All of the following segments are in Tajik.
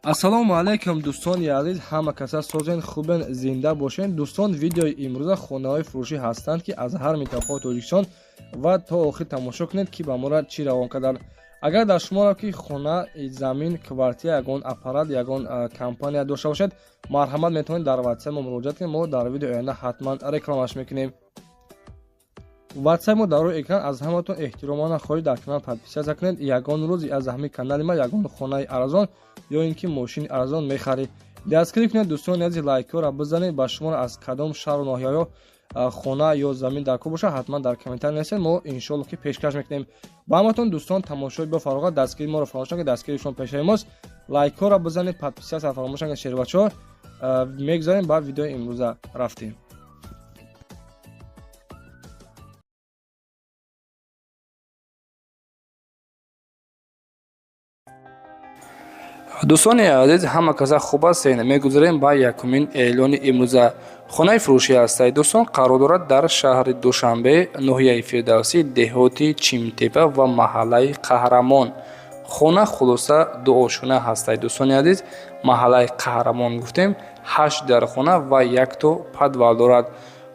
Ассалому алайкум, дӯстони азиз, ҳама каса созен, хубен, зинда бошен. Дӯстон, видеои имрӯза хонаҳои фурӯшӣ ҳастанд, ки аз ҳар минтақаи Тоҷикистон, ва то охир тамошо кунед, ки ба мора чӣ равон карданд. Агар дар шуморо ки хона, замин, квартира, ягон аппарат, ягон компания дошта бошед, марҳамат, метавонед дар ватсап мо муроҷиат кунед. Мо дар видеои оянда ҳатман рекламаш мекунем. Ватсап мо дар рӯи экран. Аз ҳаматон эҳтиромона хоҳиш, дар канал подписаться кунед. Ягон рӯз аз ҳамин канали ма ягон хонаи арзон ё ин ки мошини арзон мехаред. Дастгирӣ кунед, дӯстони азиз, лайкҳоро бизанед. Ба шуморо аз кадом шаҳру ноҳияҳо хона ё замин дар кор бошад, ҳатман дар комментар нависед, мо иншоалло ки пешкаш мекунем ба ҳаматон. Дӯстон, тамошои бо фароғат, дастгири моро фаромӯш накунед, дастгири шумо пешаи мост. Лайкҳоро бизанед, подписаться фаромӯш накунед. Шербачаҳо, мегузарем ба видеои имрӯза, рафтем. Дӯстони азиз, ҳама каса хуб ҳастен? Мегузарем ба якумин эълони имрӯза. Хонаи фурӯшӣ ҳастаи, дӯстон, қарор дорад дар шаҳри Душанбе, ноҳияи Фирдавсӣ, деҳоти Чимтепа ва маҳаллаи Қаҳрамон. Хона хулоса дуошона ҳастаи, дӯстони азиз. Маҳаллаи Қаҳрамон гуфтем, ҳашт дархона ва якто подвал дорад.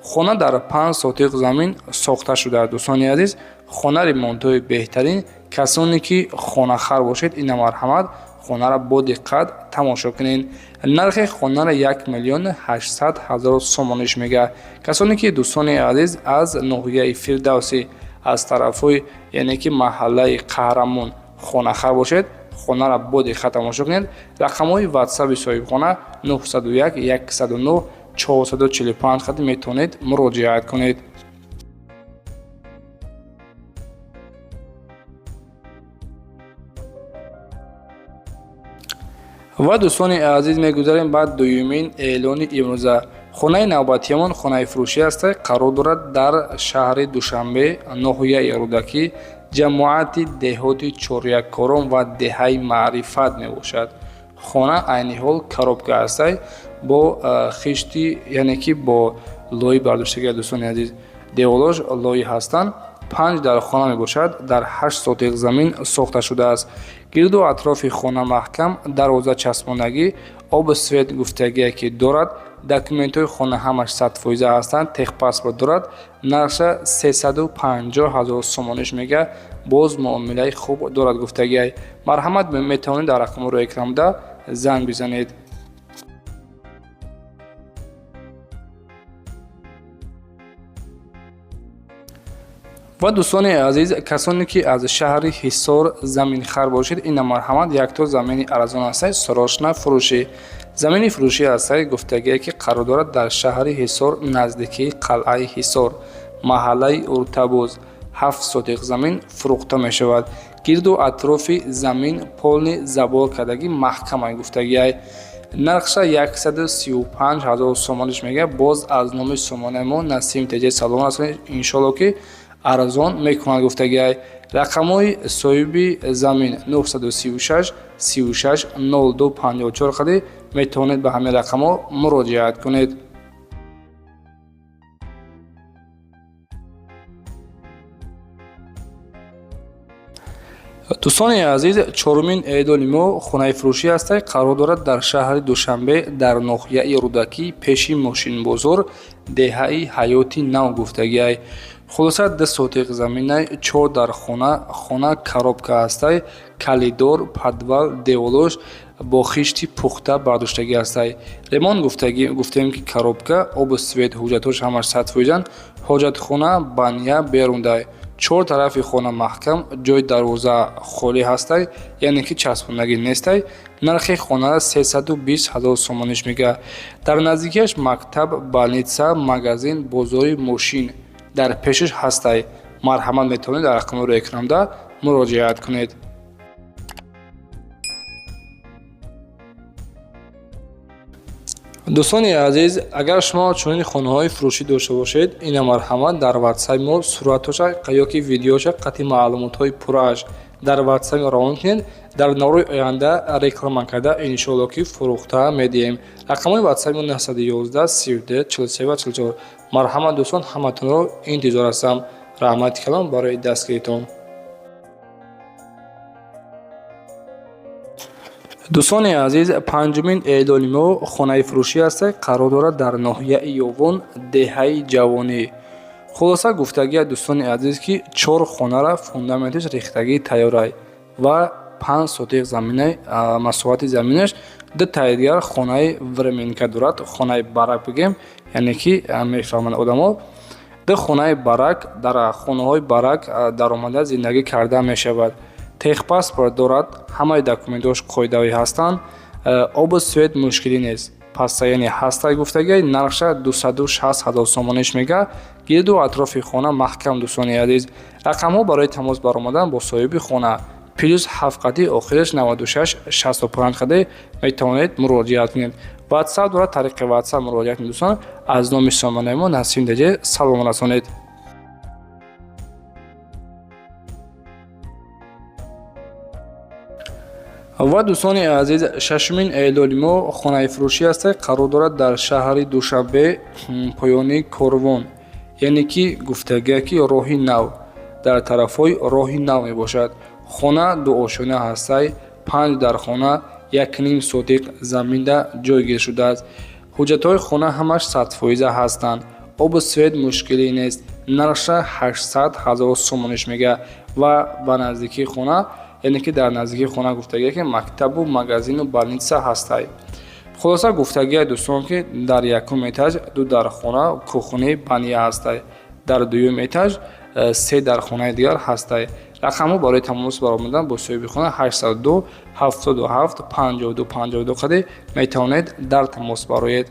Хона дар 5 сотиқ замин сохта шудааст. Дӯстони азиз, хона ремонтҳои беҳтарин. Касоне ки хонахар бошед, ина марҳамат, хонаро бо диққат тамошо кунед. Нархи хонаро 1 800 000 сомониш мега. Касоне ки, дӯстони азиз, аз ноҳияи Фирдавсӣ, аз тарафҳои, яъне ки маҳаллаи Қаҳрамон хонахар бошед, хонаро бо диққат тамошо кунед. Рақамҳои ватсаби соҳибхона 901 109 445 хати метавонед муроҷиат кунед. Ва, дӯстони азиз, мегузарем ба дуюмин эълони имрӯза. Хонаи навбатиамон хонаи фурӯшӣ аст, қарор дорад дар шаҳри Душанбе, ноҳияи Рӯдакӣ, ҷамоати деҳоти Чоряккорон ва деҳаи Маърифат мебошад. Хона айни ҳол коробка ҳастай, бо хишти, яъне ки бо лои бардоштагӣ. Дӯстони азиз, деволош лои ҳастанд. Панҷ дар хона мебошад, дар 8 сотиқ замин сохта шудааст. Гирду атрофи хона маҳкам, дарвоза часпондагӣ, обу свет гуфтагие ки дорад. Документҳои хона ҳамаш 100% ҳастанд, техпаспорт дорад. Нархша 350 000 сомониш мега, боз муомилаи хуб дорад гуфтагиай. Марҳамат, метавонед дар рақамҳои рӯи экран буда занг бизанед. Ва, дӯстони азиз, касоне ки аз шаҳри Ҳисор заминхар бошед, ина марҳамат, якто замини арзон ҳастай, срочно фурӯшӣ. Замини фурӯшӣ ҳастай, гуфтагие ки қарор дорад дар шаҳри Ҳисор, наздикии қалъаи Ҳисор, маҳаллаи Уртабуз. 7 сотиқ замин фурӯхта мешавад. Гирду атрофи замин полный забор кардагӣ, маҳкамай гуфтагиай. Нархша 135 000 сомониш мега. Боз аз номи сомонаи мо Насим Теҷа салом расонед, иншолло ки арзон мекунад гуфтагиай. Рақамҳои соҳиби замин 936 36 02 54 қади метавонед ба ҳамин рақамҳо муроҷиат кунед. Дӯстони азиз, чорумин эълони мо хонаи фурӯшӣ ҳаст, қарор дорад дар шаҳри Душанбе, дар ноҳияи Рӯдакӣ, пеши мошинбозор, деҳаи Ҳаёти Нав гуфтагиай. Хулоса, 2 сотиқ заминай, чор дар хона. Хона коробка ҳастай, коридор, подвал, деволош бо хишти пухта бардоштагӣ ҳастай. Ремонт гуфтем ки коробка, обу свет, ҳуҷҷатҳош ҳамаш 100%-анд. Ҳоҷатхона, баня берундай. Чор тарафи хона маҳкам, ҷои дарвоза холӣ ҳастай, яъне ки часпондагӣ нестай. Нархи хонара 320 000 сомониш мега. Дар наздикиаш мактаб, больница, магазин, бозори мошин дар пешаш ҳастай. Марҳамат, метавонед дар рақамҳои рӯи экранда муроҷиат кунед. Дӯстони азиз, агар шумо чунин хонаҳои фурӯшӣ дошта бошед, ина марҳамат, дар ватсаи мо суратоша ёки видеоша қатъи маълумотҳои пуррааш дар ватсаи мо равон кунед. Дар наврои оянда реклама карда, иншоалло ки фурӯхта медиҳем. Рақамҳои ватсаи мо 911 32 43 ва 44. Марҳамат, дӯстон, ҳаматонро интизор ҳастам. Раҳмати калон барои дастгиритон. Дӯстони азиз, панҷумин эълони мо хонаи фурӯшӣ аст, қарор дорад дар ноҳияи Ёвон, деҳаи Ҷавонӣ. Хулоса, гуфтагия, дӯстони азиз, ки чор хонара фундаменташ рехтагӣ тайёрай ва 5 сотих заминаи масоҳати заминаш. Ду таи дигар хонаи временка дорад, хонаи барак бигем, яъне ки мефаҳманд одамо. Ду хонаи барак, дар хонаҳои барак даромада зиндагӣ карда мешавад. Техпаспорт дорад, ҳамаи документҳош қоидавӣ ҳастанд, обу свет мушкилӣ нест, постоянный ҳастай. Гуфтагиай, нархша 260 000 сомониш мега. Гирду атрофи хона маҳкам. Дӯстони азиз, рақамҳо барои тамос баромадан бо соҳиби хона +7 қади охираш 96 65 қади метавонед муроҷиат кунед. Ватсап дорад, тариқи ватсап муроҷиат кунед. Дӯстон, аз номи сомонаи мо Насим Деҷе салом расонед. Ва, дӯстони азиз, шашумин эълони мо хонаи фурӯшӣ аст, қарор дорад дар шаҳри Душанбе, поёни Корвон, яъне ки гуфтагия ки Роҳи Нав, дар тарафҳои Роҳи Нав мебошад. Хона дуошёна ҳастай, панҷ дар хона, 1,5 сотиқ заминда ҷойгир шудааст. Ҳуҷҷатҳои хона ҳамаш 100% ҳастанд, обу свет мушкилӣ нест. Нархша 800 000 сомониш мега. Ва ба наздикии хона, яъне ки дар наздикии хона, гуфтагия ки мактабу магазину больница ҳастай. Хулоса, гуфтагия, дӯстон, ки дар якум этаж ду дархона, кухни, баня ҳастай, дар дуюм этаж се дархонаи дигар ҳастай. Рақамҳо барои тамос баромадан бо соҳиби хона 802 77 52 52 қади метавонед дар тамос бароед.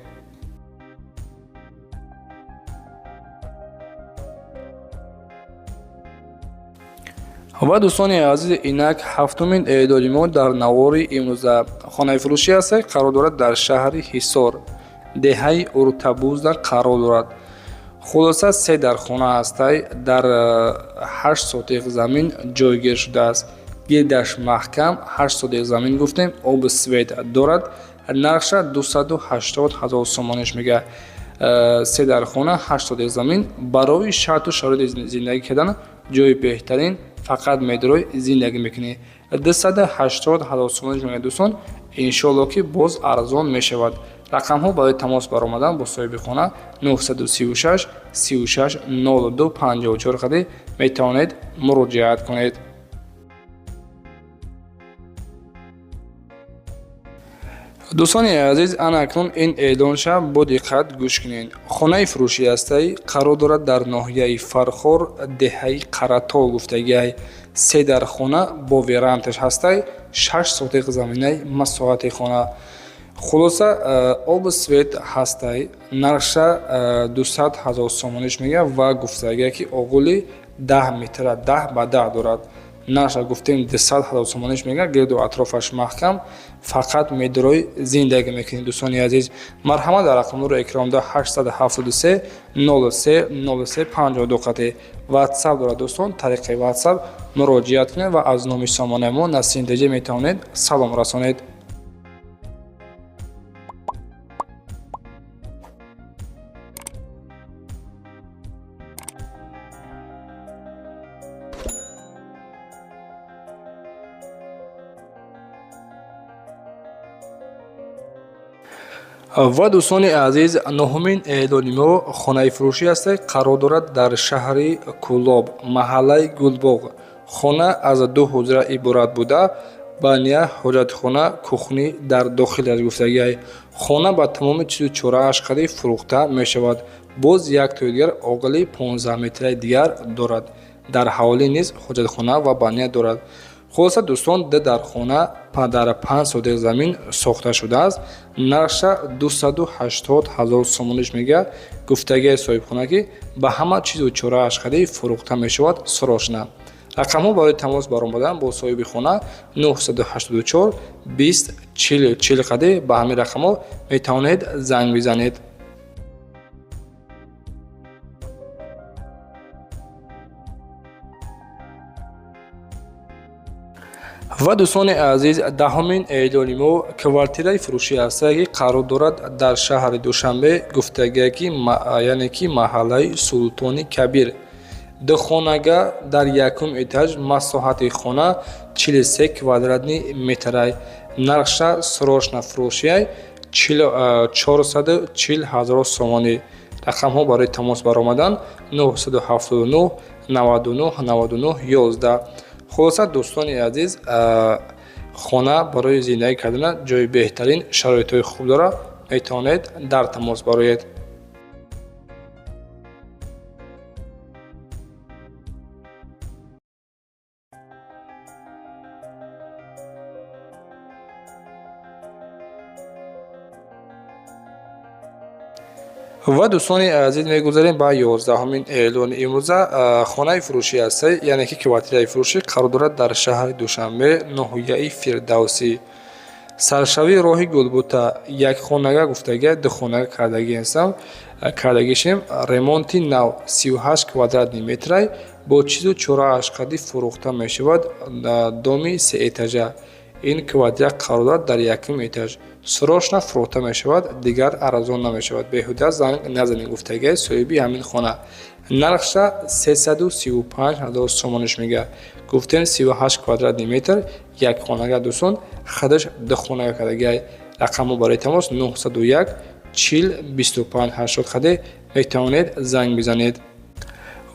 Ва, дӯстони азиз, инак ҳафтумин эълони мо дар навори имрӯза хонаи фурӯшӣ аст, қарор дорад дар шаҳри Ҳисор, деҳаи Уртабузда қарор дорад. Хулоса, се дар хона ҳастай, дар 8 сотиқ замин ҷойгир шудааст, гирдаш маҳкам. 8 сотиқ замин гуфтем, обу свет дорад. Нархша 280 000 сомониш мега. Се дар хона, 8 сотиқ замин, барои шарту шароити зиндагӣ кардан ҷои беҳтарин. Фақат медрой зиндагӣ мекунӣ. 280 000 сомониш мега, дӯстон, иншоалло ки боз арзон мешавад. Рақамҳо барои тамос баромадан бо соҳиби хона 936 36 02 54 қади метавонед муроҷиат кунед. Дӯстони азиз, ана акнун ин эълонша бо диққат гӯш кунед. Хонаи фурӯшӣ ҳастай, қарор дорад дар ноҳияи Фархор, деҳаи Қаратол. Гуфтагиай, се дар хона бо верандаш ҳастай, 6 сотиқ заминаи масоҳати хона. Хулоса, обу свет ҳастай. Нархша 200 000 сомониш мега ва гуфтагия ки оғули 10 метра, 10 ба 10 дорад. Нархша гуфтем, 200 000 сомониш мега. Гирду атрофаш маҳкам, фақат медрой зиндагӣ мекунед. Дӯстони азиз, марҳамат, дар рақамнури экронда 873 03 03 52 қати ватсап дорад. Дӯстон, тариқи ватсап муроҷиат кунед ва аз номи сомонаи мо Насим Деҷе метавонед салом расонед. Ва, дӯстони азиз, нуҳумин эълони мо хонаи фурӯшӣ аст, қарор дорад дар шаҳри Кӯлоб, маҳаллаи Гулбоғ. Хона аз ду ҳуҷра иборат буда, баня, ҳоҷатхона, кухни дар дохил аст. Гуфтагиай, хона ба тамоми чизу чорааш қади фурӯхта мешавад. Боз як тои дигар оғили 15 метраи дигар дорад, дар ҳавлӣ низ ҳоҷатхона ва баня дорад. Хулоса, дӯстон, ду дар хона дар 5 сотиқ замин сохта шудааст. Нархша 280 000 сомониш мега. Гуфтагиаи соҳибхона ки ба ҳама чизу чорааш қади фурӯхта мешавад срочно. Рақамҳо барои тамос баромадан бо соҳиби хона 984 20 40 40 қади ба ҳамин рақамҳо метавонед занг бизанед. Ва, дӯстони азиз, даҳумин эълони мо квартираи фурӯшӣ ҳастае ки қарор дорад дар шаҳри Душанбе, гуфтагие ки яъне ки маҳаллаи Султони Кабир. Духонага дар якум этаж, масоҳати хона 43 квадратный метрай. Нархша срочно фурӯшияй, 440 ҳазор сомонӣ. Рақамҳо барои тамос баромадан: 979 99 99 11. Хулоса, дӯстони азиз, хона барои зиндагӣ кардана ҷои беҳтарин, шароитҳои хуб дорад, метавонед дар тамос бароед. Ва, дӯстони азиз, мегузарем ба 11-ҳумин эълони имрӯза. Хонаи фурӯшӣ ҳаста, яъне ки квартираи фурӯшӣ, қарор дорад дар шаҳри Душанбе, ноҳияи Фирдавсӣ, саршавии роҳи Гулбута. Як хонага гуфтага, ду хонага кардагӣ ҳастам, кардагишем, ремонти нав, 38 квадратный метрай, бо чизу чорааш қади фурӯхта мешавад. Доми сеэтажа, ин квартира қарор дорад дар якум этаж. Срочно фурӯхта мешавад, дигар арзон намешавад, беҳуда занг назанед, гуфтагиа соҳиби ҳамин хона. Нархша 335 ҳазор сомониш мега. Гуфтем, 38 квадратный метр, як хонага, дӯстон, хадаш ду хонага кардагиай. Рақамҳо барои тамос: 901 40 25 80 хаде метавонед занг бизанед.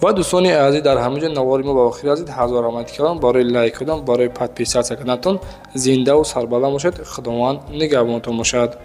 Ва, дӯстони азиз, дар ҳамин ҷо навори мо ба охир расид. Ҳазор раҳмати калом барои лайк кардан, барои подписаться карданатон. Зиндаву сарбаланд бошед, Худованд нигаҳбонатон бошад.